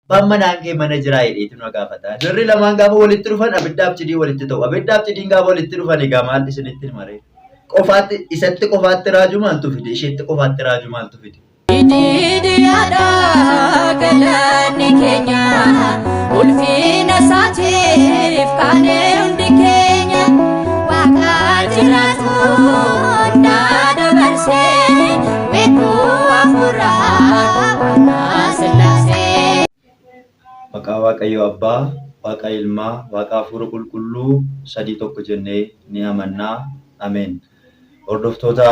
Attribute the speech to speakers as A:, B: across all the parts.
A: Abbaan manaan kee mana jiraa jedheetu na gaafata. Jarri lamaan gaafa walitti dhufan abiddaaf cidii walitti ta'u. Abiddaaf cidiin gaafa walitti dhufan egaa maal isinitti hima ree? Qofaatti isatti qofaatti raajuu maaltu fide? Isheetti qofaatti raajuu maaltu fide?
B: Ididiyaadha galanni keenya ulfina isaatiif kaane hundi keenya waaqa jiraatu hundaa dabarsee weedduu hafuuraa waaqaa sillaasee.
A: Maqaa Waaqayyo Abbaa, Waaqa Ilmaa, Waaqa Hafuura Qulqulluu 3 1 jennee ni amannaa. Ameen. Hordoftoota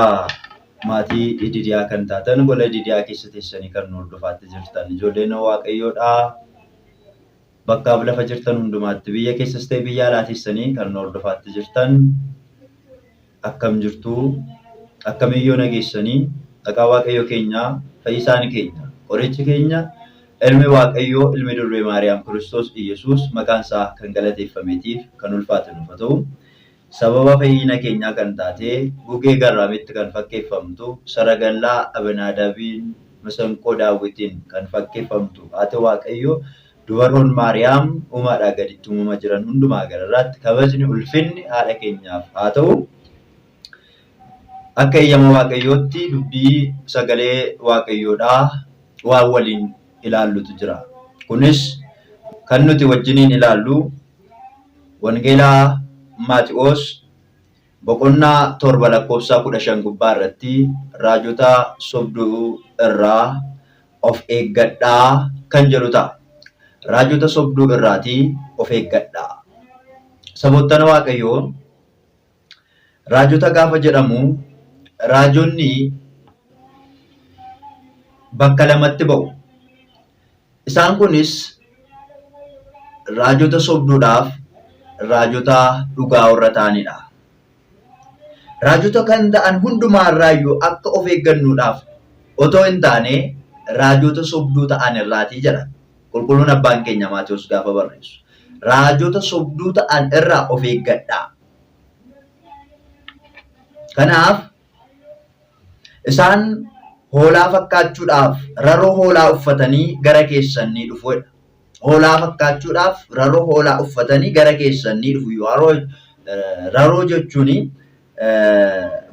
A: maatii Ididiyaa kan taatan gola Ididiyaa keessa teessanii kan nu hordofaatti jirtan ijoolleen Waaqayyoodha. Bakkaaf lafa jirtan hundumaatti biyya keessas ta'e biyya alaa teessanii kan nu hordofaatti jirtan akkam jirtu akkamiyyoo nageessanii maqaa Waaqayyo keenyaa fayyisaan keenya qorichi keenya ilmi Waaqayyoo ilmi durbee Maariyaam Kiristoos Iyyasuus maqaan isaa kan galateeffameetiif kan ulfaate nuuf haa ta'u. Sababa fayyina keenyaa kan taate gugee garraamitti kan fakkeeffamtu saragallaa Abinaadaabiin masanqoo Daawwitiin kan fakkeeffamtu haati Waaqayyoo dubaroon Maariyaam uumaadhaa gaditti uumama jiran hundumaa gararraatti kabajni ulfinni haadha keenyaaf haa ta'u. Akka eeyyama Waaqayyootti dubbii sagalee Waaqayyoodhaa waan waliin ilaallutu jira. Kunis kan nuti wajjiniin ilaallu Wangeela Maatiwoos boqonnaa 7 lakkoofsa 15 gubbaa irratti raajota sobduu irraa of eeggadhaa kan jedhu ta'a. Raajota sobduu irraatii of eeggadhaa. Saboottana Waaqayyoo raajota gaafa jedhamu raajonni bakka lamatti ba'u. Isaan kunis raajota sobduudhaaf raajota dhugaa warra ta'anidha. Raajota kan ta'an hundumaa irraayyuu akka of eeggannuudhaaf otoo hin taane raajota sobduu ta'an irraatii jedha. Qulqulluun abbaan keenya Maatewos gaafa barreessu. Raajota sobduu ta'an irraa of eeggadhaa. Kanaaf Isaan hoolaa fakkaachuudhaaf raroo hoolaa uffatanii gara keessan ni dhufu jedha. Hoolaa fakkaachuudhaaf raroo hoolaa uffatanii gara keessan ni dhufu. Raroo, raroo jechuun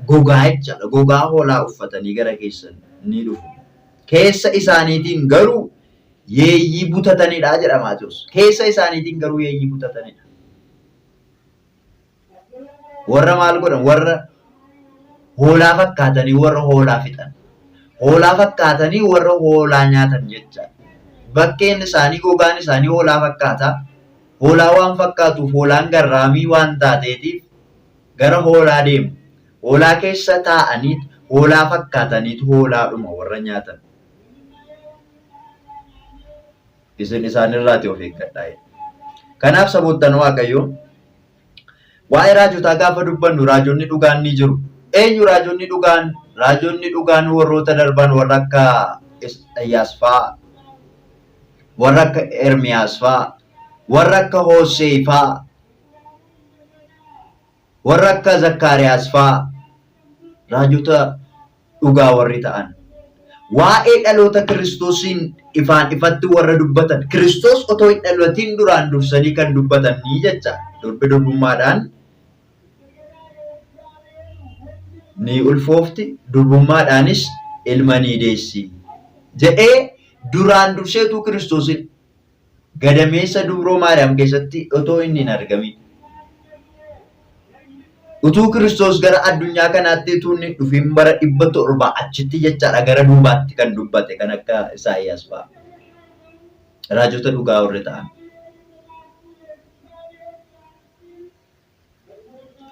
A: gogaa jechaadha. Gogaa hoolaa uffatanii gara keessan ni dhufu. Keessa isaaniitiin garuu yeeyyii butatanidha jedha Maatewos. Keessa isaaniitiin garuu yeeyyii butatanidha. Warra maal godhan? Warra hoolaa fakkaatanii warra hoolaa fixan. Hoolaa fakkaatanii warra hoolaa nyaatan jecha. Bakkeen isaanii gogaan isaanii hoolaa fakkaata. Hoolaa waan fakkaatuuf hoolaan garraamii waan taateetiif gara hoolaa deemu. Hoolaa keessa taa'anii hoolaa fakkaataniitu hoolaadhuma warra nyaatan. Isin isaanirraati of eeggadhaa jedhe. Kanaaf saboottan Waaqayyoo waa'ee raajotaa gaafa dubbannu raajonni dhugaan ni jiru. Eenyu raajonni dhugaan? Raajonni dhugaan warroota darban warra akka Isaayyaas fa'aa, warra akka Ermiyaas fa'aa, warra akka Hoosee fa'aa, warra akka Zakkaariyaas fa'aa raajota dhugaa warri ta'an waa'ee dhaloota Kiristoosiin ifaan ifatti warra dubbatan Kiristoos otoo hin dhalatin duraan dursanii kan dubbatan ni jecha durbi durbummaadhaan ni ulfoofti durbummaadhaanis ilma ni deessi jedhee duraan durseetuu Kiristoosin Gadameessa Dubroo Maariyaam keessatti otoo inni hin argamin. Utuu Kiristoos gara addunyaa kanaatti utuu inni hin dhufin bara 700 achitti jechaadha gara duubaatti kan dubbate kan akka Isaayyaas fa'a. Raajota dhugaa warri ta'an.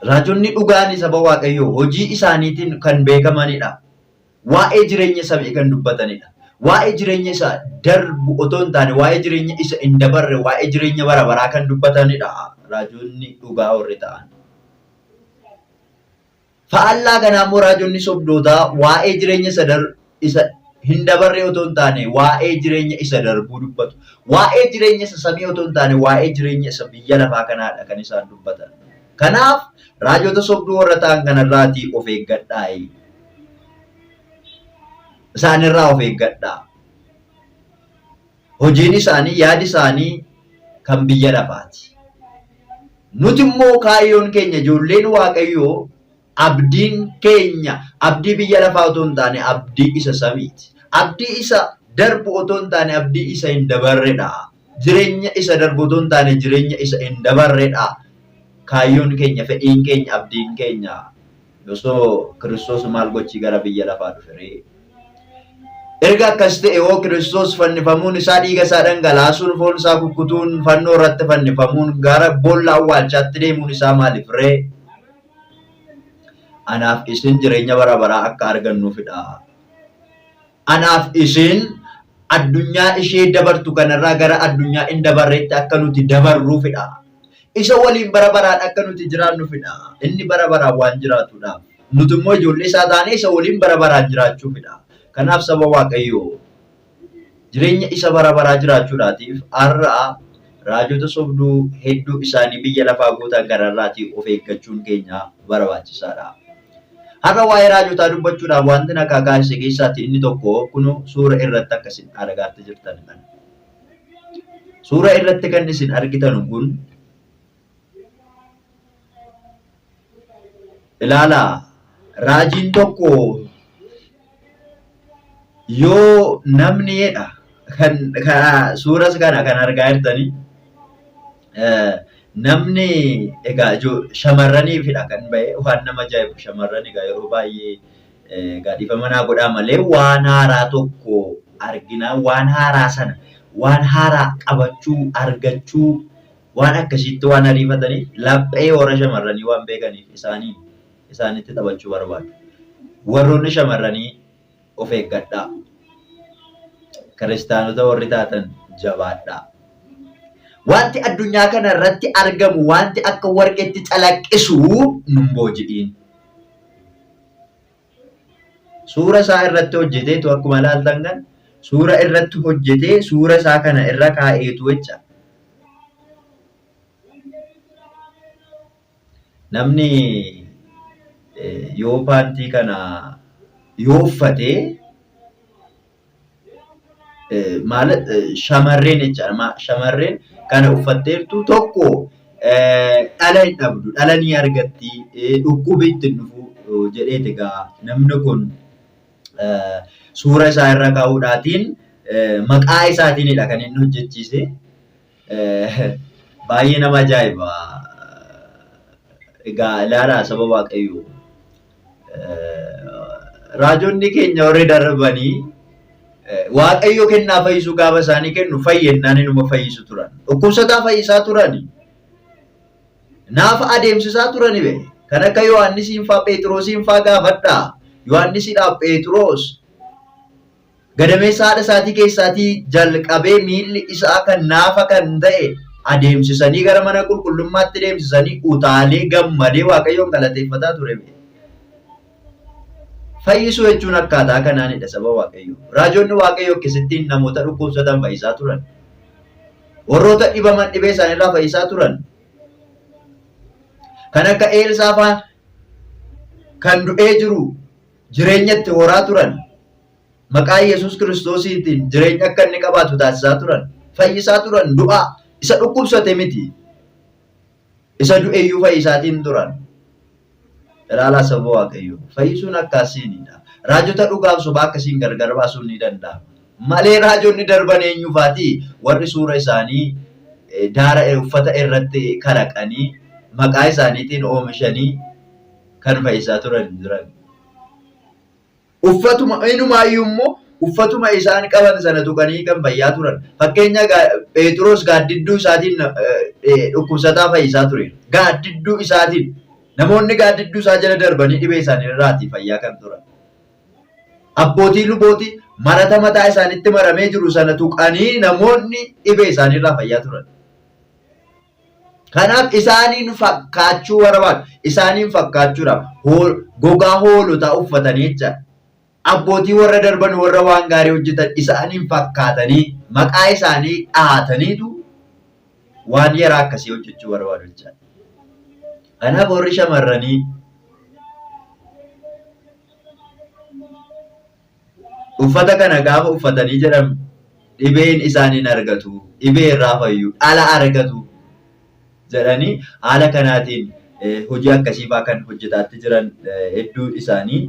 A: Raajonni dhugaan saba Waaqayyoo hojii isaaniitiin kan beekamanidha. Waa'ee jireenya samii kan dubbatanidha. Waa'ee jireenya isa darbu otoo hin taane waa'ee jireenya isa hin dabarre waa'ee jireenya bara baraa kan dubbatanidha. Raajonni dhugaa warri ta'an. Faallaa kanaa immoo raajonni sobdootaa waa'ee jireenya isa dar isa hin dabarree otoo hin taane waa'ee jireenya isa darbuu dubbatu. Waa'ee jireenya isa samii otoo hin taane waa'ee jireenya isa biyya lafaa kanaadha kan isaan dubbatan. Kanaaf raajota sobduu warra ta'an kanarraatii of eeggadhaayi. Isaanirraa of eeggadhaa. Hojiin isaanii, yaadi isaanii kan biyya lafaati. Nuti immoo kaayyoon keenya ijoolleen Waaqayyoo abdiin keenya abdii biyya lafaa otoo hin taane abdii isa samiiti. Abdii isa darbu otoo hin taane abdii isa hin dabarredha. Jireenya isa darbu otoo hin taane jireenya isa hin dabarredha. Kaayyoon keenya, fedhiin keenya, abdiin keenya osoo Kiristoos maal gochii gara biyya lafaa dhufe ree? Erga akkas ta'e hoo Kiristoos fannifamuun isaa dhiiga isaa dhangalaasuun foon isaa kukkutuun fannoo irratti fannifamuun gara boolla awwaalchaatti deemuun isaa maaliif ree? Anaaf isin jireenya bara baraa akka argannuufidha. Anaaf isin addunyaa ishee dabartu kanarraa gara addunyaa hin dabarreetti akka nuti dabarruufidha. Isa waliin bara baraan akka nuti jiraannufidha. Inni bara baraan waan jiraatudhaaf. Nuti immoo ijoollee isaa taanee isa waliin bara baraan jiraachuufidha. Kanaaf saba Waaqayyoo jireenya isa bara baraa jiraachuudhaatiif har'a raajota sobduu hedduu isaanii biyya lafaa guutan kanarraatii of eeggachuun keenya barbaachisaadha. Har'a waa'ee raajotaa dubbachuudhaaf wanti na kakaasise keessaati inni tokko kun suura irratti akka isin argaatti jirtan kana. Suura irratti kan isin argitan kun ilaalaa raajiin tokko yoo namni jedha kan suuras kana kan argaa jirtanii namni egaa shamarraniifidha kan ba'e waan nama ajaa'ibu shamarran egaa yeroo baay'ee Egaa dhiifama naa godhaa malee waan haaraa tokko arginaa waan haaraa sana waan haaraa qabachuu argachuu waan akkasiitti waan ariifataniif laphee warra shamarranii waan beekaniif isaanii isaanitti taphachuu barbaadu. Warroonni shamarranii of eeggadhaa. Kiristaanota warri taatan jabaadhaa. Wanti addunyaa kana irratti argamu wanti akka warqeetti calaqqisu nun booji'iin. Suura isaa irratti hojjeteetu akkuma ilaaltan kan suura irratti hojjetee suura isaa kana irra kaa'eetu jecha. Namni yoo paantii kana yoo uffate maal shamarreen jechaadha. Shamarreen kana uffatteertu tokko dhala hin dhabdu, dhala ni argatti, dhukkubi itti hin dhufu jedheeti egaa namni kun suura isaa irra kaa'uudhaatiin maqaa isaatiinidha kan inni hojjechiise. Baay'ee nama ajaa'iba. Egaa ilaalaa saba Waaqayyoo. Raajonni keenya warri darbanii Waaqayyo kennaa fayyisuu gaafa isaanii kennu fayyennaan inuma fayyisu turan. Dhukkubsataa fayyisaa turani. Naafa adeemsisaa turani be. Kan akka Yohaannisiin faa Phexrosiin faa gaafadhaa. Yohaannisiidhaaf Phexros gadameessa haadha isaatii keessaatii jalqabee miilli isaa kan naafa kan ta'e adeemsisanii gara mana qulqullummaatti deemsisanii utaalee gammadee Waaqayyoon galateeffataa ture. Fayyisuu jechuun akkaataa kanaanidha saba Waaqayyoo. Raajonni Waaqayyoo akkasittiin namoota dhukkubsatan fayyisaa turan. Warroota dhibaman dhibee isaaniirraa fayyisaa turan. Kan akka Eelsaa faa kan du'ee jiru jireenya itti horaa turan. Maqaa Yesuus Kiristoosiitiin jireenya akka inni qabaatu taasisaa turan. Fayyisaa turan du'aa isa dhukkubsate miti. Isa du'eyyuu fayyisaatiin turan. Ilaalaa saba Waaqayyoo. Fayyisuun akkaasiinidha. Raajota dhugaaf sobaa akkasiin gargar baasuun ni danda'ama. Malee raajonni darban eenyufaati? Warri suura isaanii daara uffata irratti kalaqanii maqaa isaaniitiin oomishanii kan fayyisaa turan hin jiran. Uffatuma inumaayyuu immoo uffatuma isaan qaban sana tuqanii kan fayyaa turan. Fakkeenya Pheexiroos gaaddidduu isaatiin dhukkubsataa fayyisaa ture. Gaaddidduu isaatiin namoonni gaaddidduu isaa jala darbanii dhibee isaanii irraatii fayyaa kan turan. Abbootii lubootii marata mataa isaanitti maramee jiru sana tuqanii namoonni dhibee isaanii irraa fayyaa turan. Kanaaf isaaniin fakkaachuu barbaadu. Isaaniin fakkaachuudhaaf gogaa hoolotaa uffatanii jecha abbootii warra darban warra waan gaarii hojjetan isaaniin fakkaatanii maqaa isaanii dhahataniitu waan yaraa akkasii hojjechuu barbaadu jechaadha. Kanaaf warri shamarranii uffata kana gaafa uffatanii jedhan Dhibeen isaan hin argatu, dhibee irraa fayyu, dhala argatu jedhanii haala kanaatiin hojii akkasii fa'aa kan hojjetaatti jiran hedduu isaanii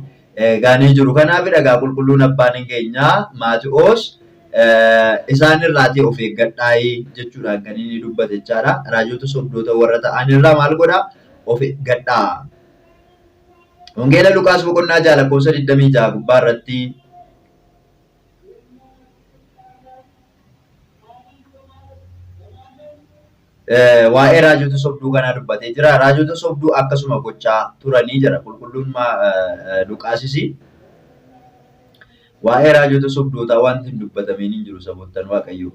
A: gaanii jiru. Kanaaf egaa qulqulluun abbaan keenyaa Maati'oos isaan irraatii of eeggadhaayii jechuudhaan kan inni dubbate jechaadha. Raajota sobdoota warra ta'an irraa maal godhaa? Of eeggadhaa. Wangeela Luqaas boqonnaa 6 lakkoofsa 26 gubbaa irratti waa'ee raajota sobduu kanaa dubbatee jira. Raajota sobduu akkasuma gochaa turanii jira. Qulqulluun Luqaasis waa'ee raajota sobdootaa wanti hin dubbatamiin hin jiru saboottan Waaqayyoo.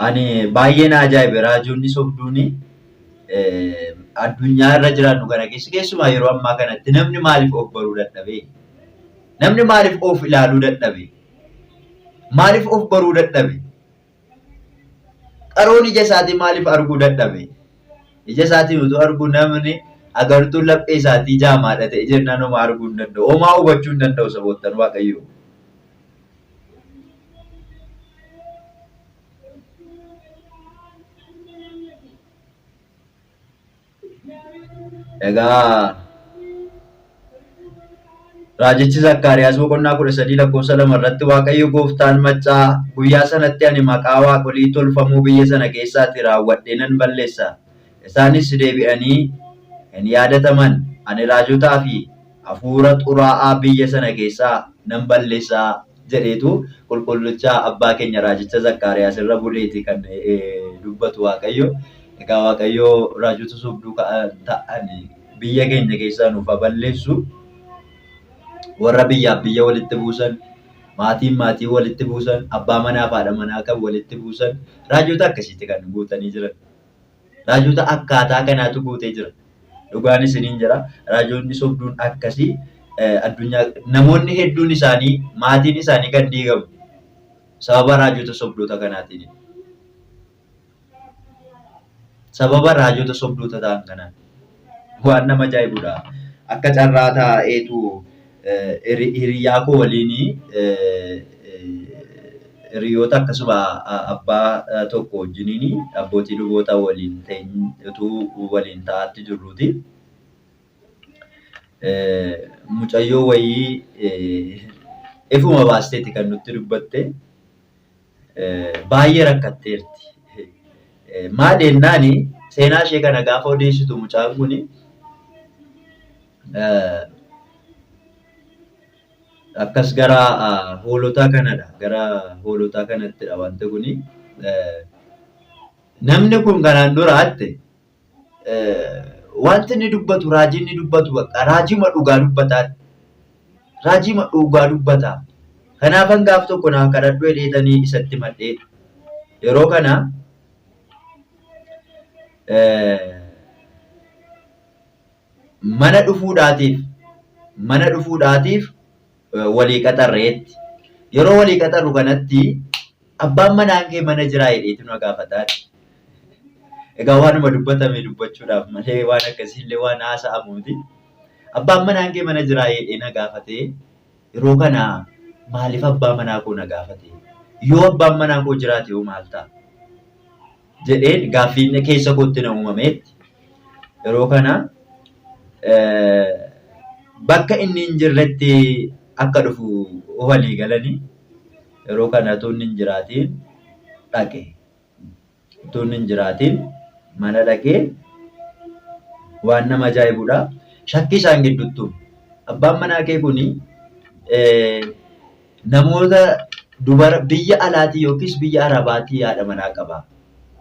A: Ani baay'ee na ajaa'ibe raajonni sobduun addunyaa irra jiraannu kana keessa keessumaa yeroo ammaa kanatti namni maaliif of baruu dadhabe? Namni maaliif of ilaaluu dadhabe? Maaliif of baruu dadhabe? Qaroon ija isaatii maaliif arguu dadhabe? Ija isaatiin utuu arguu namni agartuun laphee isaatii jaamaadha ta'e jennaan homaa arguu hin danda'u. Homaa hubachuu hin danda'u saboottan Waaqayyoo. Egaa raajichi Zakkaariyaas boqonnaa 13 lakkoofsa 2 irratti Waaqayyo gooftaan maccaa guyyaa sanatti ani maqaa waaqolii tolfamoo biyya sana keessaati raawwadhee nan balleessa. Isaanis deebi'anii hin yaadataman. Ani raajotaa fi hafuura xuraa'aa biyya sana keessaa nan balleessa jedheetu qulqullicha abbaa keenya raajicha Zakkaariyaas irra buleeti kan dubbatu Waaqayyo. Egaa Waaqayyo raajota sobduu ta'an biyya keenya keessaa nuuf haa balleessu. Warra biyyaaf biyya walitti buusan, maatiin maatii walitti buusan, abbaa manaaf haadha manaa kan walitti buusan raajota akkasiiti kan guutanii jiran. Raajota akkaataa kanaatu guutee jira. Dhugaan isiniin jira. Raajonni sobduun akkasii addunyaa namoonni hedduun isaanii maatiin isaanii kan diigamu sababa raajota sobdoota kanaatiin. Sababa raajota sobdoota ta'an kanaan. Waan nama ajaa'ibudha. Akka carraa taa'eetu hiriyaa koo waliin hiriyoota akkasuma abbaa tokko wajjiniin abbootii luboota waliin utuu waliin taa'aatti jirruuti. Mucayyoo wayii ifuma baasteeti kan nutti dubbatte. Baay'ee rakkatteerti. Maal jennaani seenaa ishee kana gaafa odeessitu mucaan kuni akkas gara hoolotaa kanadha. Gara hoolotaa kanattidha wanti kuni. Namni kun kanaan duraatte wanti inni dubbatu raajii inni dubbatu bakka raajiima dhugaa dubbataa. Raajiima dhugaa dubbata. Kanaafan gaaf tokko naa kadhadhu jedheetanii isatti madhee. Yeroo kana mana dhufuudhaatiif mana dhufuudhaatiif walii qaxarreetti. Yeroo walii qaxarru kanatti abbaan manaan kee mana jiraa jedheetu na gaafataa. Egaa waanuma dubbatame dubbachuudhaaf malee waan akkasiillee waan haasa'amu miti. Abbaan manaan kee mana jiraa jedhee na gaafatee yeroo kana maaliif abbaa manaa koo na gaafate? Yoo abbaan manaa koo jiraate hoo maal ta'a? Jedheen gaaffiin keessa kootti na uumameetti. Yeroo kana bakka inni hin jirretti akka dhufu walii galanii yeroo kana utuu inni hin jiraatiin dhaqe. Utuu inni hin jiraatiin mana dhaqee waan nama ajaa'ibudha. Shakkii isaan gidduutti uume. Abbaan manaa kee kuni namoota dubara biyya alaatii yookiis biyya arabaatii haadha manaa qaba.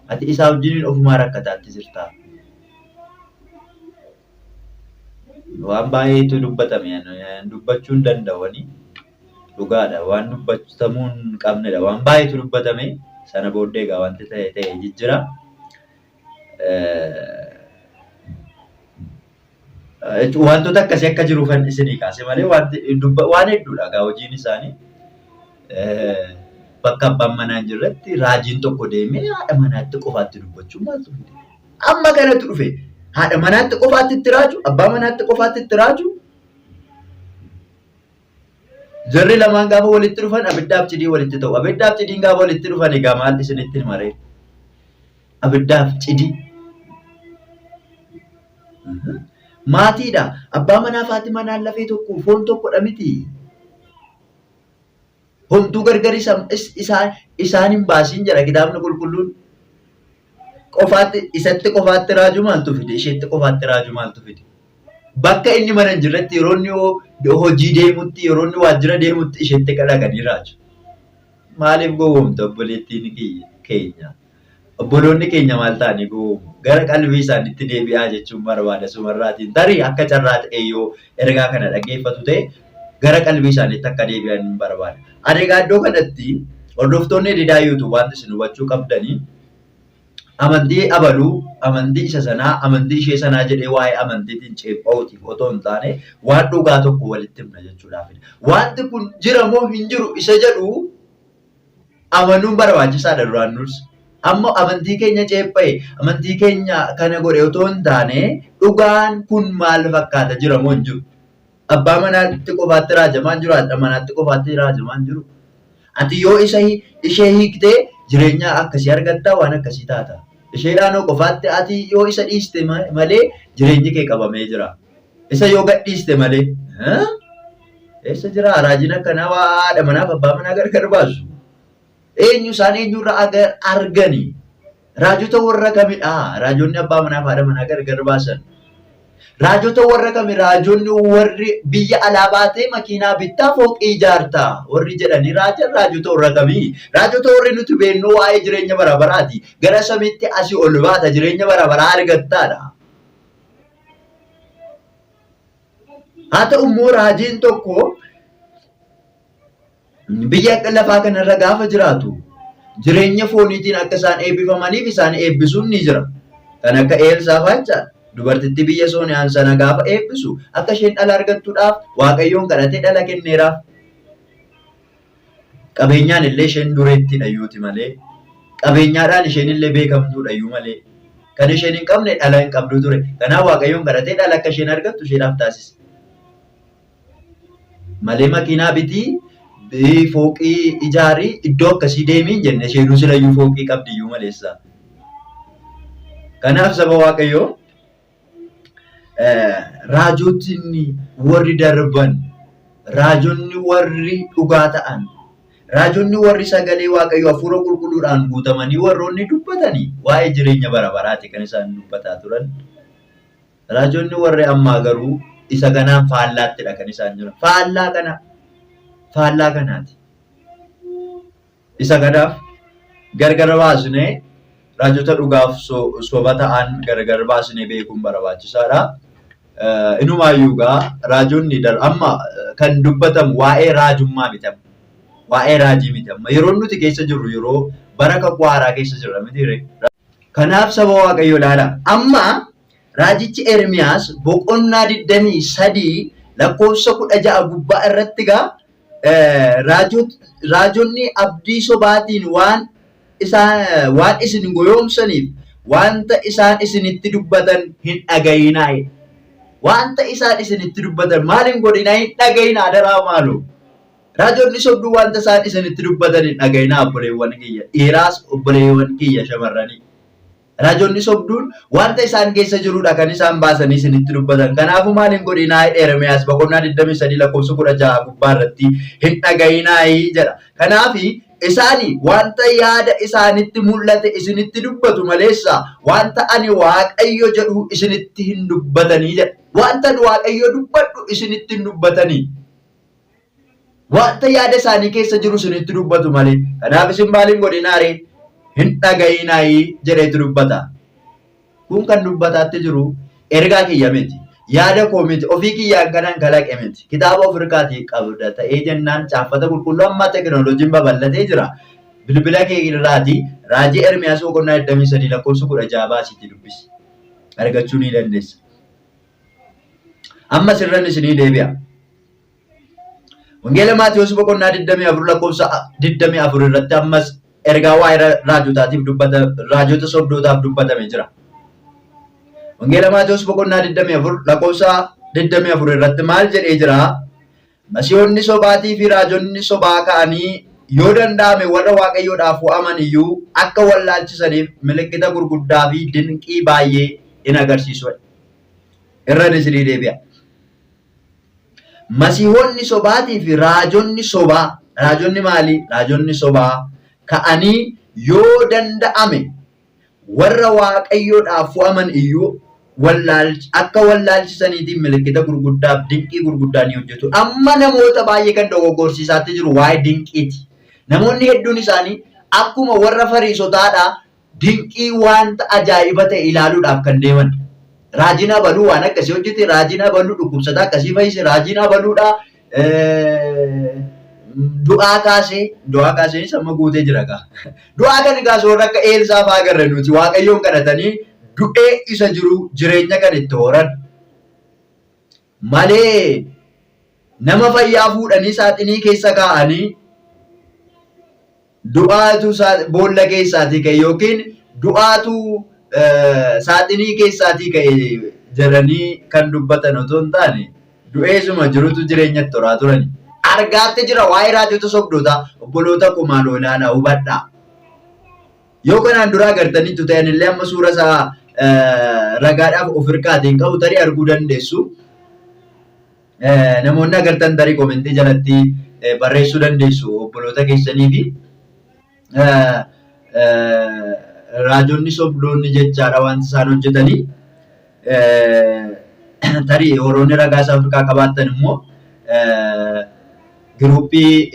A: Ati isaa wajjiniin ofumaa rakkataatti jirta. Waan baay'eetu dubbatame dubbachuu hin danda'u ani. Dhugaadha waan dubbatamuu hin qabnedha. Waan baay'eetu dubbatame sana booddee egaa wanti ta'e ta'e jijjira. Wantoota akkasii akka jiruufan isinii kaase malee wanti waan hedduudha egaa hojiin isaanii. Bakka abbaan manaa hin jirretti raajiin tokko deemee haadha manaatti qofaatti dubbachuun maaltu fide? Amma kanatu dhufe. Haadha manaatti qofaatti itti raaju? Abbaa manaatti qofaatti itti raaju? Jarri lamaan gaafa walitti dhufan abiddaaf cidii walitti ta'u. Abiddaaf cidiin gaafa walitti dhufan egaa maal isinitti hima ree? Abiddaaf cidii. Maatiidha. Abbaa manaa fi haati manaa lafee tokko foon tokkodha miti. Homtuu gargar isaan hin baasiin jedha kitaabni qulqulluun. Qofaatti isatti qofaatti raajuu maaltu fide? Isheetti qofaatti raajuu maaltu fide? Bakka inni mana hin jirretti yeroo inni hojii deemutti yeroo inni waajjira deemutti isheetti dhaqanii raaju. Maaliif gowwoomta obboleettiin keenya? Obboloonni keenya maal ta'anii gowwoomu? Gara qalbii isaaniitti deebi'aa jechuun barbaada sumarraatiin. Tarii akka carraa ta'e yoo ergaa kana dhaggeeffatu ta'e gara qalbii isaaniitti akka deebi'an hin barbaada. Ani egaa iddoo kanatti hordoftoonni Didaa YouTube wanti isin hubachuu qabdanii amantii abaluu, amantii isa sanaa, amantii ishee sanaa jedhee waa'ee amantiitiin ceepha'uutiif otoo hin taane waan dhugaa tokko walitti himna jechuudhaafidha. Wanti kun jira moo hin jiru isa jedhu amanuun barbaachisaadha duraan dursa. Amma amantii keenya ceepha'e, amantii keenya kana godhe otoo hin taane dhugaan kun maal fakkaata jira moo hin jiru? Abbaa manaatti qofaatti raajamaan jiru, haadha manaatti qofaatti raajamaan jiru. Ati yoo isa ishee hiiktee jireenya akkasii argatta waan akkasii taata. Isheedhaanoo qofaatti ati yoo isa dhiiste malee jireenyi kee qabamee jira. Isa yoo gadhiiste malee. Eessa jira raajiin akkanaa waa haadha manaaf abbaa manaa gargar baasu. Eenyu isaan eenyurra argani? Raajota warra kamidha? Raajonni abbaa manaaf haadha manaa gargar baasan. Raajota warra kami? Raajonni warri biyya alaa baatee makiinaa bittaa fooqii ijaartaa warri jedhanii raajan raajota warra kamii? Raajota warri nuti beeknu waa'ee jireenya bara baraati. Gara samiitti asii ol baata jireenya bara baraa argattaadha. Haa ta'u immoo raajiin tokko biyya lafaa kanarra gaafa jiraatu jireenya fooniitiin akka isaan eebbifamaniif isaan eebbisuun ni jira. Kan akka Eelsaa fa'aa jechaadha. Dubartittii biyya Sooniyaan sana gaafa eebbisu akka isheen dhala argattuudhaaf Waaqayyoon kadhatee dhala kenneeraaf. Qabeenyaan illee isheen dureettiidha iyyuuti malee qabeenyaadhaan isheen illee beekamtuudha iyyuu malee kan isheen hin qabne dhala hin qabdu ture. Kanaaf Waaqayyoon kadhatee dhala akka isheen argattu isheedhaaf taasise. Malee makiinaa bitii fooqii ijaarii iddoo akkasii deemii hin jenne isheenuu silayyuu fooqii qabdiyyuu maleessa. Kanaaf saba Waaqayyoo raajotni warri darban raajonni warri dhugaa ta'an raajonni warri sagalee Waaqayyoo hafuura qulqulluudhaan guutamanii warroonni dubbatanii waa'ee jireenya bara baraati kan isaan dubbataa turan. Raajonni warri ammaa garuu isa kanaan faallaattidha kan isaan jiran. Faallaa kana faallaa kanaati. Isa kanaaf gargar baasnee raajota dhugaaf soba ta'an gargar baasnee beekuun barbaachisaadha. Inumaayyuu egaa raajonni amma kan dubbatamu waa'ee raajummaa miti amma. Waa'ee raajii miti amma. Yeroon nuti keessa jirru yeroo bara kakuu haaraa keessa jirra miti ree. Kanaaf saba Waaqayyoo ilaala. Amma raajichi Ermiyaas boqonnaa 23 lakkoofsa 16 gubbaa irratti gaa raajonni abdii sobaatiin waan isaan waan isin goyoomsaniif wanta isaan isinitti dubbatan hin dhaga'inaa. Wanta isaan isinitti dubbatan maal hin godhinaa hin dhaga'inaa adaraa maaloo. Raajonni sobduu wanta isaan isinitti dubbatan hin dhaga'inaa obboleewwan kiyya dhiiraas obboleewwan kiyya shamarranii. Raajonni sobduun wanta isaan keessa jirudha kan isaan baasanii isinitti dubbatan. Kanaafuu maal hin godhinaa Ermiyaas boqonnaa 23 lakkoofsa 16 gubbaa irratti hin dhaga'inaa jedha. Kanaafi isaani wanta yaada isaanitti mul'ate isinitti dubbatu maleessa wanta ani Waaqayyo jedhu isinitti hin dubbatanii jedha. Wanta ani Waaqayyo dubbadhu isinitti hin dubbatanii. Wanta yaada isaanii keessa jiru isinitti dubbatu malee. Kanaaf isin maal hin godhinaa ree? Hin dhaga'inaayi jedheetu dubbata. Kun kan dubbataatti jiru ergaa kiyya miti. Yaada koo miti. Ofii kiyyaan kanan kalaqe miti. Kitaaba of hirkaatii qabda ta'ee jennaan caaffata qulqulluu amma tekinooloojiin babal'atee jira. Bilbila kee irraatii raajii Ermiyaas boqonnaa 23 lakkoofsa 16 baasiitii dubbisi. Argachuu ni dandeessa. Ammas irran isinii deebi'a. Wangeela Maatiyuus boqonnaa 24 lakkoofsa 24 irratti ammas ergaa waa'ee raajotaatiif dubbata raajota sobdootaaf dubbatame jira. Wangeela Maatewos boqonnaa 24 lakkoofsa 24 irratti maal jedhee jira? Masiihonni sobaatii fi raajonni sobaa ka'anii yoo danda'ame warra Waaqayyoodhaaf fo'aman iyyuu akka wallaalchisaniif milikkita gurguddaa fi dinqii baay'ee in agarsiisu. Irran isinii deebi'a. Masiihonni sobaatii fi raajonni sobaa, raajonni maali? Raajonni sobaa ka'anii yoo danda'ame warra Waaqayyoodhaaf fo'aman iyyuu akka wallaalchisaniitiin milikkita gurguddaaf dinqii gurguddaa ni hojjetu. Amma namoota baay'ee kan dogoggorsiisaatti jiru waa'ee dinqiiti. Namoonni hedduun isaanii akkuma warra Fariisotaadhaa dinqii wanta ajaa'iba ta'e ilaaluudhaaf kan deeman. Raajiin abaluu waan akkasii hojjete, raajiin abaluu dhukkubsataa akkasii fayyise, raajiin abaluudhaa du'aa kaasee, du'aa kaaseenis amma guutee jira gaa. Du'aa kan kaasu warra akka Eelsaa fa'aa agarra nuti Waaqayyoon kadhatanii du'ee isa jiru jireenya kan itti horan malee nama fayyaa fuudhanii saaxinii keessa kaa'anii du'aatu boolla keessaatii ka'e yookiin du'aatu saaxinii keessaatii ka'e jedhanii kan dubbatan otoo hin taane du'eesuma jirutu jireenyatti horaa turani. Argaatti jira waa'ee raajota sobdootaa obboloota koo maaloo ilaalaa hubadhaa. Yoo kanaan dura agartaniittu ta'an illee amma suura isaa ragaadhaaf of hirkaatiin qabu tarii arguu dandeessu. Namoonni agartan tarii komentii jalatti barreessuu dandeessu obboloota keessanii fi raajonni sobdoonni jechaadha wanti isaan hojjetanii. Tarii horoonni ragaa isaa Afrikaa qabaattan immoo giruuppii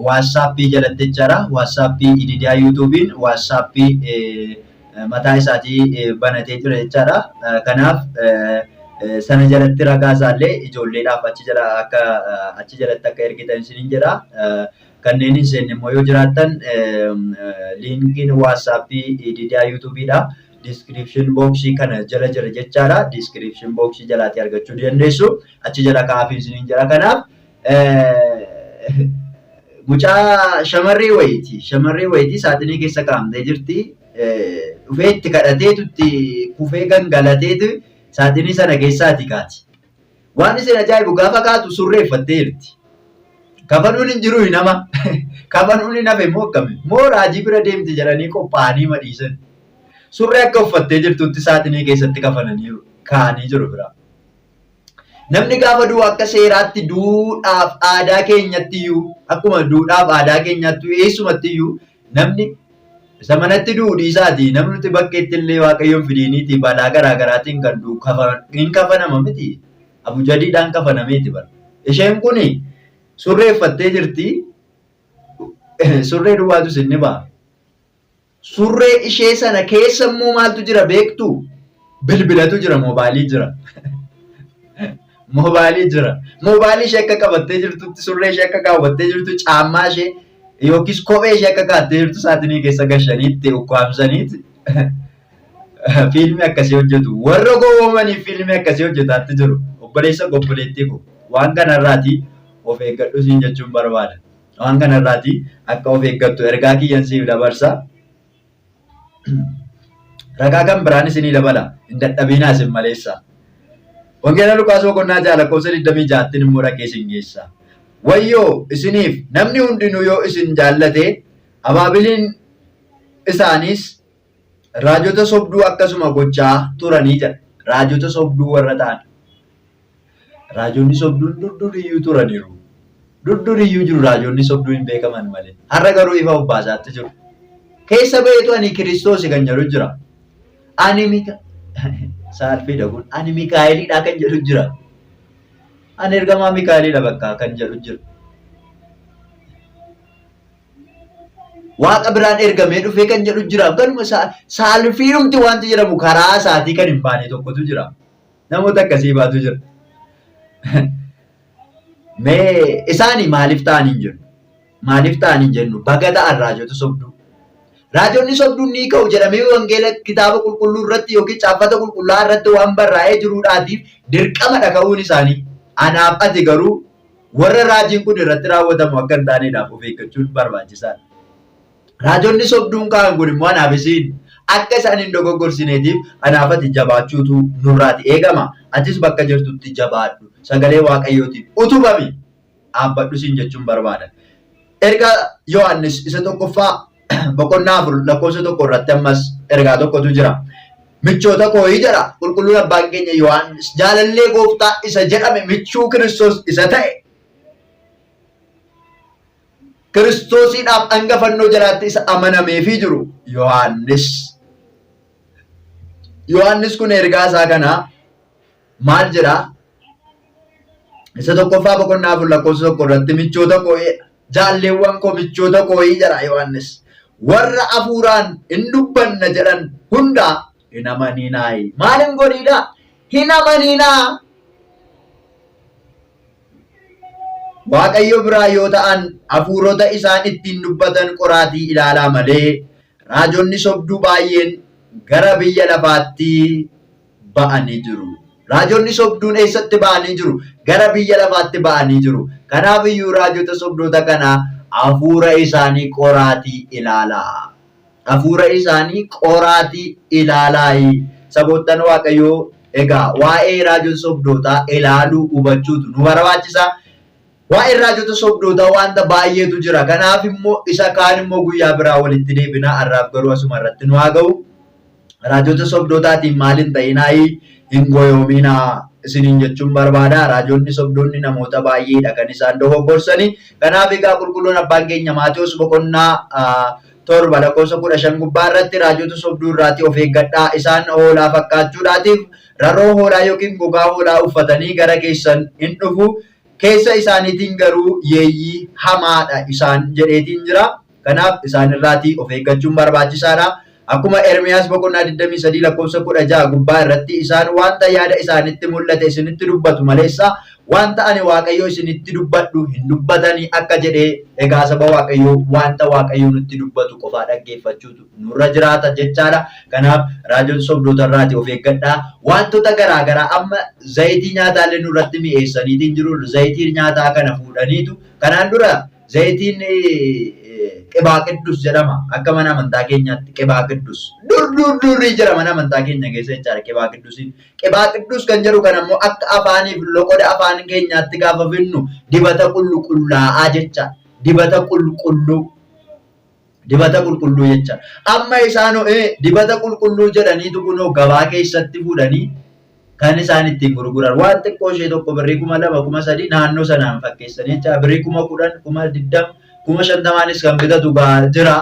A: waatsaappii jalatti jechaadha. Waatsaappii Ididiyaa yuutuubiin waatsaappii mataa isaatii banatee jira jechaadha. Kanaaf sana jalatti ragaa isaallee ijoolleedhaaf achi jala akka achi jalatti akka ergitan isiniin jedha. Kanneen hin seenne immoo yoo jiraattan liinkiin waatsaappii Ididiyaa yuutuubiidha. Description box kana jala jira jechaadha. Description box jalaatii argachuu dandeessu. Achi jala kaa'aafii isiniin jedha. Kanaaf mucaa shamarree wayiiti. Shamarree wayiiti saaxinii keessa kaa'amtee jirti. Dhufee itti kadhateetu itti kufee gangalateetu saaxinii sana keessaati kaati. Waan isin ajaa'ibu gaafa kaatu surree uffattee jirti. Kafanuun hin jiru nama. Kafanuun hin hafe immoo akkami? Moo raajii bira deemti jedhanii qophaa'anii madhiisan. Surree akka uffattee jirtutti saaxinii keessatti kafananii kaa'anii jiru bira. Namni gaafa du'u akka seeraatti duudhaaf aadaa keenyatti iyyuu akkuma duudhaaf aadaa keenyaatti eessumatti iyyuu namni isa manatti du'u dhiisaati namni nuti bakkeetti illee waaqayyoon fidiiniiti balaa garaa garaatiin kan du'u hin kafanama miti. Abujadiidhaan kafanameeti bara. Isheen kun surree uffattee jirti. Surree duwwaatu isin ni ba'a. Surree ishee sana keessa immoo maaltu jira beektu? Bilbilatu jira, moobaayilii jira. Moobaayilii jira. Moobaayilii ishee akka qabattee jirtutti, surree ishee akka kaawwattee jirtu, caammaa ishee yookiis kophee ishee akka kaa'attee jirtu saaxinii keessa gashaniitti ukkaamsaniiti fiilmii akkasii hojjetu. Warra gowwoomaniif fiilmii akkasii hojjetaatti jiru. Obboleessa koo obboleettii koo waan kanarraatii of eeggadhu siin jechuun barbaada. Waan kanarraatii akka of eeggattu ergaa kiyyan siif dabarsa. Ragaa kan biraan isinii dabala. Hin dadhabinaa isin maleessa. Wangeela Luqaas boqonnaa 6 lakkoofsa 26 immoo dhaqee isin geessa. Wayyoo isiniif namni hundinuu yoo isin jaallate abaabiliin isaaniis raajota sobduu akkasuma gochaa turanii jedha. Raajota sobduu warra ta'an. Raajonni sobduun dur duriyyuu turaniiru. Dur duriyyuu jiru raajonni sobduun hin beekaman malee. Har'a garuu ifa of baasaatti jiru. Keessa ba'eetu ani Kiristoosi kan jedhu jira. Ani Mika saalfiidha kun ani Mikaa'eliidha kan jedhu jira. Ani ergamaa Mikaa'eliidha bakka kan jedhu jira. Waaqa biraan ergamee dhufee kan jedhu jira. Kanuma saalfiidhumti wanti jedhamu karaa isaatii kan hin baane tokkotu jira. Namoota akkasii baatu jira. Mee isaanii maaliif ta'an hin jennu? Maaliif ta'an hin jennu? Baga ta'an raajota sobduu. Raajonni sobduun ni ka'u jedhamee wangeela kitaaba qulqulluu irratti yookiin caaffata qulqullaa'aa irratti waan barraa'ee jiruudhaatiif dirqamadha ka'uun isaanii. Anaaf ati garuu warra raajiin kun irratti raawwatamu akka hin taaneedhaaf of eeggachuun barbaachisaadha. Raajonni sobduun ka'an kun immoo anaaf isiin. Akka isaan hin dogoggorsineetiif anaaf ati jabaachuutu nurraati eegama. Atis bakka jirtutti jabaadhu. Sagalee Waaqayyootiin utubami. Dhaabbadhu siin jechuun barbaada. Ergaa Yohaannis isa tokkoffaa boqonnaa 4 lakkoofsa 1 irratti ammas ergaa tokkotu jira. Michoota kooyi jedha qulqulluun abbaan keenya Yohaannis jaalallee gooftaa isa jedhame michuu Kiristoos isa ta'e Kiristoosiidhaaf hanga fannoo jalaatti isa amanameefii jiru Yohaannis. Yohaannis kun ergaa isaa kana maal jedha? Isa tokkoffaa boqonnaa 4 lakkoofsa 1 irratti michoota koo jaalleewwan koo michoota kooyii jedha Yohaannis. Warra hafuuraan hin dubbanna jedhan hundaa hin amaniinaayi. Maal hin godhiidha? Hin amaniinaa. Waaqayyo biraa yoo ta'an hafuurota isaan ittiin dubbatan qoraatii ilaalaa malee raajonni sobduu baay'een gara biyya lafaatti ba'anii jiru. Raajonni sobduun eessatti ba'anii jiru? Gara biyya lafaatti ba'anii jiru. Kanaaf iyyuu raajota sobdoota kana hafuura isaanii qoraatii ilaalaa. Hafuura isaanii qoraatii ilaalaayi. Saboottan Waaqayyoo egaa waa'ee raajota sobdootaa ilaaluu hubachuutu nu barbaachisa. Waa'ee raajota sobdootaa wanta baay'eetu jira. Kanaaf immoo isa kaan immoo guyyaa biraa walitti deebina. Har'aaf garuu asuma irratti nu haa ga'u. Raajota sobdootaatiin maal hin ta'inaayi hin goyoominaa isiniin jechuun barbaada. Raajonni sobdoonni namoota baay'eedha kan isaan dogoggorsani. Kanaaf egaa qulqulluun abbaan keenya Maatewos boqonnaa 7 lakkoofsa 15 gubbaa irratti raajota sobduu irraatii of eeggadhaa isaan hoolaa fakkaachuudhaatiif raroo hoolaa yookiin gogaa hoolaa uffatanii gara keessan hin dhufu keessa isaaniitiin garuu yeeyyii hamaadha isaan jedheetiin jira. Kanaaf isaan irraatii of eeggachuun barbaachisaadha. Akkuma Ermiyaas boqonnaa 23 lakkoofsa 16 gubbaa irratti isaan wanta yaada isaanitti mul'ate isinitti dubbatu maleessa wanta ani Waaqayyo isinitti dubbadhu hin dubbatani akka jedhe egaa saba Waaqayyoo wanta Waaqayyo nutti dubbatu qofaa dhaggeeffachuutu nurra jiraata jechaadha. Kanaaf raajota sobdoota irraati of eeggadhaa. Wantoota garaa garaa amma zayitii nyaataallee nurratti mi'eessaniitiin jiru. Zayitii nyaataa kana fuudhaniitu kanaan dura Zayitiin qibaa qiddus jedhama. Akka mana amantaa keenyaatti qibaa qiddus. Dur dur durii jira mana amantaa keenya keessa jechaadha qibaa qiddusiin. Qibaa qiddus kan jedhu kan ammoo akka afaaniif loqoda afaan keenyaatti gaafa finnu dibata qulqullaa'aa jecha. Dibata qulqulluu. Dibata qulqulluu jecha. Amma isaanoo dibata qulqulluu jedhaniitu kunoo gabaa keessatti fuudhanii kan isaan ittiin gurguran waan xiqqoo ishee tokko birrii 2000 3000 naannoo sanaan fakkeessanii jecha birrii 10,000 20,000 50,000nis kan bitatu jira.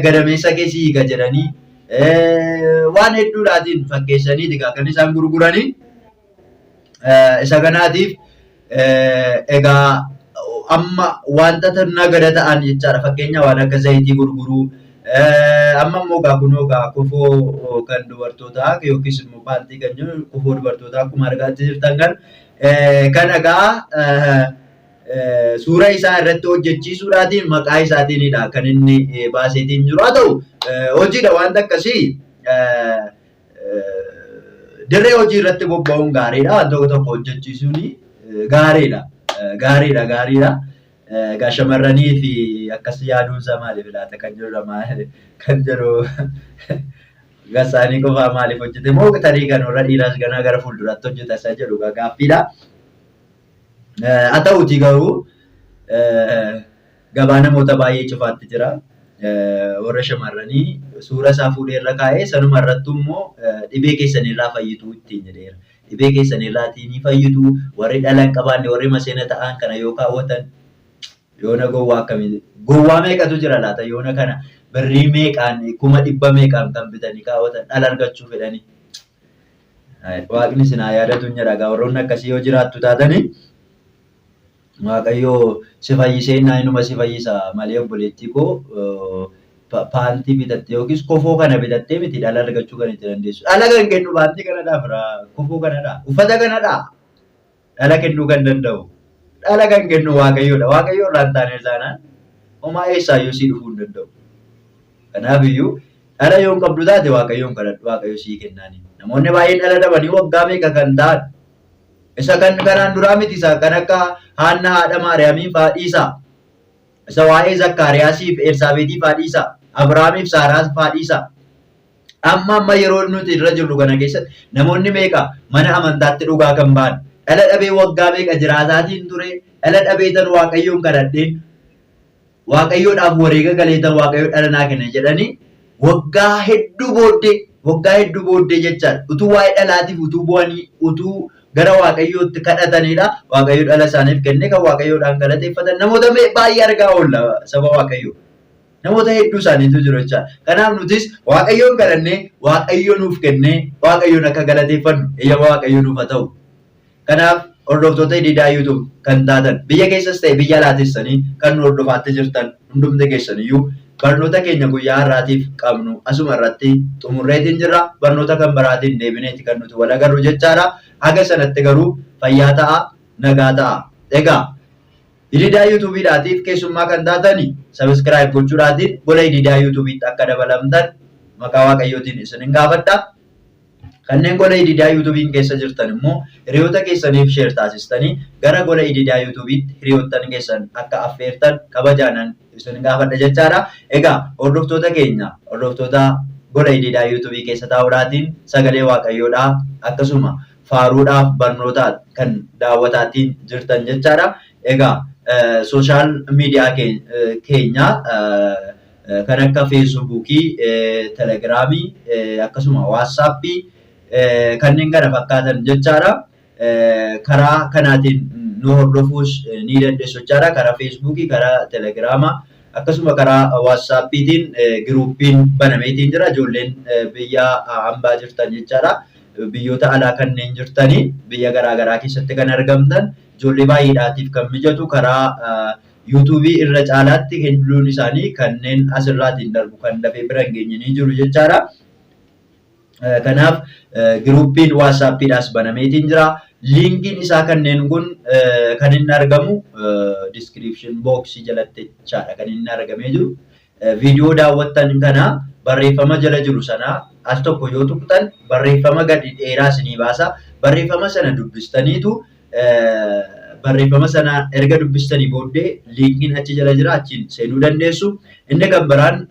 A: Gadameessa keessi hiika jedhanii waan hedduudhaatiin fakkeessanii kan isaan gurguranii. Isa kanaatiif egaa amma wanta nagada ta'an jechaadha. Fakkeenya waan akka zayitii gurguruu amma immoo egaa kunoo egaa kofoo kan dubartootaa yookiis immoo paantii kan jiru kofoo dubartootaa akkuma argaa jirtan kan kan egaa suura isaa irratti hojjechiisuudhaatiin maqaa isaatiinidha kan inni baaseetiin jiru. Haa ta'u hojiidha wanta akkasii dirree hojii irratti bobba'uun gaariidha. Waan tokko tokko hojjechiisuun gaariidha. Gaariidha gaariidha. Egaa shamarranii fi akkas yaaduun isaa maaliif laata kan jedhudha maal kan jedhu gasaanii qofaa maaliif hojjete moo tarii kan warra dhiiraas ganaa gara fuulduraatti hojjeta isa jedhu gaaffiidha. Haa ta'uutii garuu gabaa namoota baay'ee cufaatti jira. Warra shamarranii suura isaa fuudhee irra kaa'ee sanuma irrattu immoo dhibee keessan irraa fayyituu ittiin jedheera. Dhibee keessan irraatii ni fayyitu warri dhala hin qabaanne warri maseena ta'an kana yoo kaawwatan yoona gowwaa akkamii gowwaa meeqatu jira laata yoona kana birrii meeqaan 100,000 meeqaan kan bitanii kaawwatan dhala argachuu fedhanii. Waaqni isin haa yaadatu hin jedha egaa warroonni akkasii yoo jiraattu taatanii Waaqayyo si fayyisee innaa inuma si fayyisa malee obboleettii koo paantii bitattee yookiis kofoo kana bitattee miti dhala argachuu kan itti dandeessu. Dhala kan kennu paantii kanadha firaa kofoo kanadha uffata kanadha dhala kennuu kan danda'u. Dhala kan kennu Waaqayyoodha. Waaqayyo irraa hin taane taanaan homaa eessaayyuu sii dhufuu hin danda'u. Kanaaf iyyuu dhala yoo hin qabdu taate Waaqayyoon kadhadhu Waaqayyo sii kennaani. Namoonni baay'een dhala dhabanii waggaa meeqa kan ta'an isa kan kanaan duraa miti isa kan akka Haannaa haadha Maariyaamii fa'aa dhiisaa. Isa waa'ee Zakkaariyaasii fi Elsaabeetii fa'aa dhiisaa. Abrahaamiif Saaraa fa'aa dhiisaa. Amma yeroo nuti irra jirru kana keessatti namoonni meeqa mana amantaatti dhugaa kan ba'an dhala dhabee waggaa meeqa jiraataatiin ture dhala dhabee tan Waaqayyoon kadhadheen Waaqayyoodhaaf wareega galee tan Waaqayyoo dhala naa kenne jedhanii waggaa hedduu booddee jechaadha. Utuu waa'ee dhalaatiif utuu bu'anii utuu gara Waaqayyootti kadhatanidha. Waaqayyo dhala isaaniif kenne kan Waaqayyoodhaan galateeffatan namoota baay'ee argaa oolla saba Waaqayyoo. Namoota hedduu isaaniitu jiru jechaadha. Kanaaf nutis Waaqayyoon kadhannee Waaqayyo nuuf kennee Waaqayyoon akka galateeffannu eeyyama Waaqayyo nuuf haa ta'u. Kanaaf hordoftoota Ididaa YouTube kan taatan biyya keessas ta'e biyya alaa teessanii kan nu hordofaatti jirtan hundumti keessaniyyuu barnoota keenya guyyaa har'aatiif qabnu asuma irratti xumurreetiin jirra. Barnoota kan biraatiin deebineeti kan nuti wal agarru jechaadha. Haga sanatti garuu fayyaa ta'a, nagaa ta'a. Egaa Ididaa YouTubeidhaatiif keessummaa kan taatani subscribe gochuudhaatiin gola Ididaa YouTubeetti akka dabalamtan maqaa Waaqayyootiin isinin gaafadha. Kanneen gola Ididaa YouTubein keessa jirtan immoo hiriyoota keessaniif share taasistanii gara gola Ididaa YouTubeetti hiriyoottan keessan akka affeertan kabajaanan isin gaafadha jechaadha. Egaa hordoftoota keenya hordoftoota gola Ididaa YouTube keessa taa'uudhaatiin sagalee Waaqayyoodhaa akkasuma faaruudhaaf barnoota kan daawwataatiin jirtan jechaadha. Egaa sooshaal miidiyaa keenya kan akka Feesbuukii, Telegiraamii, akkasuma Waatsaappii kanneen kana fakkaatan jechaadha. Karaa kanaatiin nu hordofuus ni dandeessu jechaadha. Karaa Feesbuukii, karaa Telegiraamaa akkasuma karaa Waatsaappiitiin giruuppiin banameetiin jira. Ijoolleen biyya hambaa jirtan jechaadha. Biyyoota alaa kanneen jirtanii biyya garaagaraa keessatti kan argamtan ijoollee baay'eedhaatiif kan mijatu karaa YouTubeii irra caalaatti hedduun isaanii kanneen asirraatiin darbu kan dafee bira hin geenye ni jiru jechaadha. Kanaaf giruuppiin Waatsaappiidhaas banameetiin jira. Liinkiin isaa kanneen kun kan inni argamu diskiripshin booksii jalatti jechaadha kan inni argamee jiru. Viidiyoo daawwattan kana barreeffama jala jiru sana al tokko yoo tuqxan barreeffama gadi dheeraa isinii baasa. Barreeffama sana dubbistaniitu barreeffama sana erga dubbistanii booddee liinkiin achi jala jira achiin seenuu dandeessu. Inni kan biraan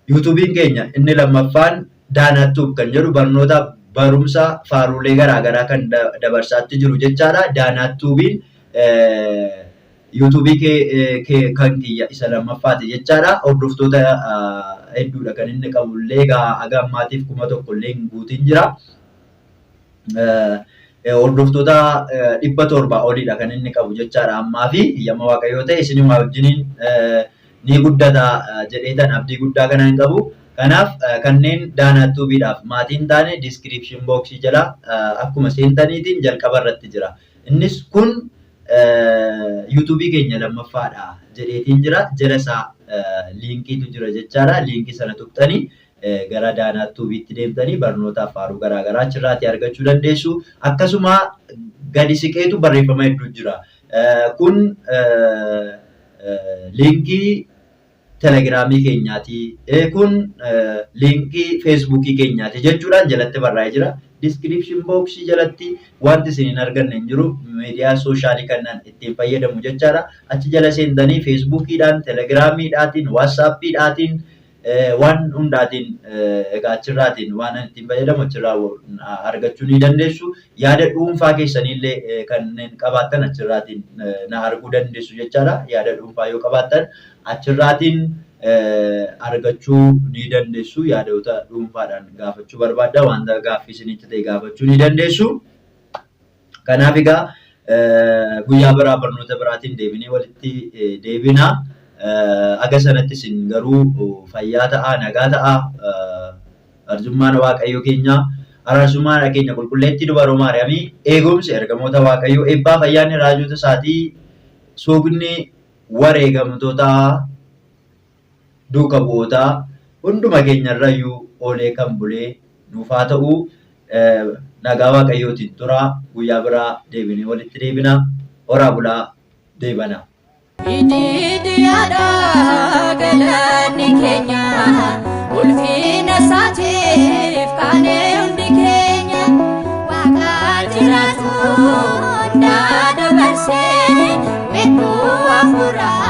A: YouTubein keenya inni lammaffaan Daanaattuub kan jedhu barnoota barumsa faaruulee garaagaraa kan dabarsaatti jiru jechaadha. Daanaattuubiin YouTubeii kan kiyya isa lammaffaati jechaadha. Hordoftoota hedduudha kan inni qabu illee egaa haga ammaatiif 1000 illee hin guutin jira. Hordoftoota 700 oliidha kan inni qabu jechaadha ammaa fi eeyyama Waaqayyoo ta'e isinuma wajjiniin ni guddata jedheetan abdii guddaa kana hin qabu. Kanaaf kanneen Daanaattuubiidhaaf maatii hin taane diskiripshin booksii jala akkuma seentaniitiin jalqaba irratti jira. Innis kun YouTubeii keenya lammaffaadha jedheetiin jira. Jala isaa liinkiitu jira jechaadha. Liinkii sana tuqxanii gara Daanaattuubiitti deemtanii barnootaaf faaruu garaagaraa achirraatii argachuu dandeessu. Akkasuma gadi siqeetu barreeffama hedduu jira. Kun liinkii Telegiraamii keenyaati. Kun liinkii Feesbuukii keenyaati jechuudhaan jalatti barraa'ee jira. Diskiripshin booksii jalatti wanti isin hin arganne hin jiru. Miidiyaa sooshaali kanneen ittiin fayyadamu jechaadha. Achi jala seentanii Feesbuukiidhaan, Telegiraamiidhaatiin, Waatsaappiidhaatiin waan hundaatiin egaa achirraatiin waan ittiin fayyadamu achirraa argachuu ni dandeessu. Yaada dhuunfaa keessaniillee kanneen qabaattan achirraatiin na arguu dandeessu jechaadha. Yaada dhuunfaa yoo qabaattan achirraatiin argachuu ni dandeessu. Yaadota dhuunfaadhaan gaafachuu barbaadda. Wanta gaaffii isinitti ta'e gaafachuu ni dandeessu. Kanaaf egaa guyyaa biraa barnoota biraatiin deebinee walitti deebina. Aga sanatti isin garuu fayyaa ta'a, nagaa ta'a. Arjummaan Waaqayyo keenya, araarsummaan keenya qulqulleettii dubaroo Maariyaamii, eegumsi ergamoota Waaqayyoo, eebbaa fayyaanni raajota isaatii, suuqni wareegamtoota duuka bu'ootaa hunduma keenyarrayyuu oolee kan bulee nuuf haa ta'u. Nagaa Waaqayyootiin tura. Guyyaa biraa deebinee walitti deebina. Horaa bulaa deebana.
B: Ididiyaadha galanni keenya ulfina isaatiif kaanee hundi keenya Waaqa jiraatu hundaa dabarsee weedduu hafuuraa.